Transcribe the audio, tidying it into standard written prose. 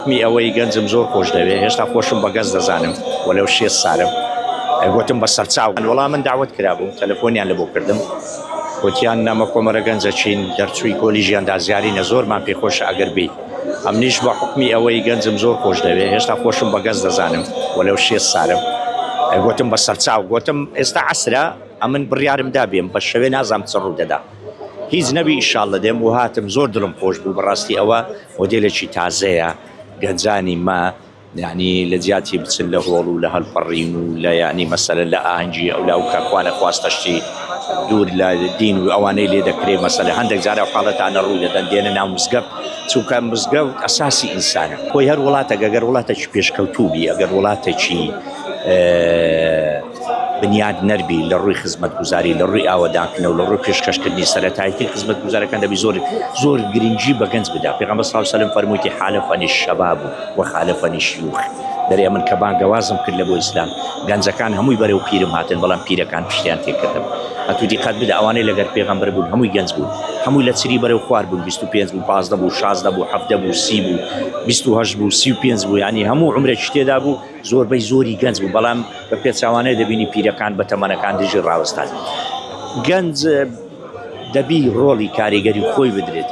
حوکمی ئەوەی گەنجم زۆر خۆش دەوێ هێشتا خۆشم بە گەنج دەزانم وەلەو شێست سالم گۆتم بە سەرچاو وەڵا من داوەت کرابووم تەلەفۆنیان لە بۆ کردم گۆتیان نەمە کۆمەرە گەنجە چین دەرچووی کۆلیژی ئەندازیارینە زۆرمان پێ خۆشە ئەگەر بێی ئەمنیش بە حوکمی ئەوەی گەنجم زۆر خۆش دەوێ هێشتا خۆشم بە گەنج دەزانم وەلەو شێست سالم گۆتم بە سەرچاو گۆتم ئێستا عەسرە ئەمن بڕیارم دا بێم بە شەوێ نازانم چ ڕوو دەدا هیچ نەبی ئیشاڵلە دێم و هاتم زۆر دڵم خۆش بوو بەڕاستی ئەوە مۆدێلێکی تازەیە گەنجانی مە یعنی لە جیاتی بچن لە هۆڵ و لە هەلپەڕین و لە یعنی مەسەلە لە ئاهەنگی ئەو لاو کە خوانە خواستە شتی دوور لە دین و ئەوانەی لێ دەکرێ مەسەلە هەندێک جار ئەو حاڵەتانە ڕوو دەدەن دێنە ناو مزگەفت چونکە مزگەوت ئەساسی ئینسانە خۆی هەر وڵاتێک ئەگەر وڵاتێکی پێشکەوتوو بی ئەگەر وڵاتێکی بنیات نەربی لە ڕووی خزمەتگوزاری لە ڕووی ئاوەدانکردنەوە لە ڕووی پێشکەشکردنی سەرەتاییترین خزمەتگوزارەکان دەبی زۆر زۆر گرنگی بە گەنج بدا پێغەمبەر صلی الله علیه و سلم فەرموویتی حالفنی الشباب و خالفنی الشیوخ دەرێ من کە بانگەوازم کرد لە بۆ ئیسلام گەنجەکان هەمووی بەرەو پیرم هاتن بەڵام پیرەکان پشتیان تێکردم ئەتوو دیقەت بدە ئەوانەی لەگەر پێغەمبەر بوون هەمووی گەنج بوون هەمووی لە چری بەرەو خوار بوون 25 بوو 15 بوو 16 بوو 17 بوو 30 بوو 28 بوو 35 بوو یعنی هەموو عمرێکی تێدا بوو زۆربەی زۆری گەنج بوو بەڵام بە پێچەوانەی دەبینی پیرەکان بە تەمەنەکان دژی ڕاوەستان گەنج دەبی ڕۆڵی کاریگەری خۆی بدرێت.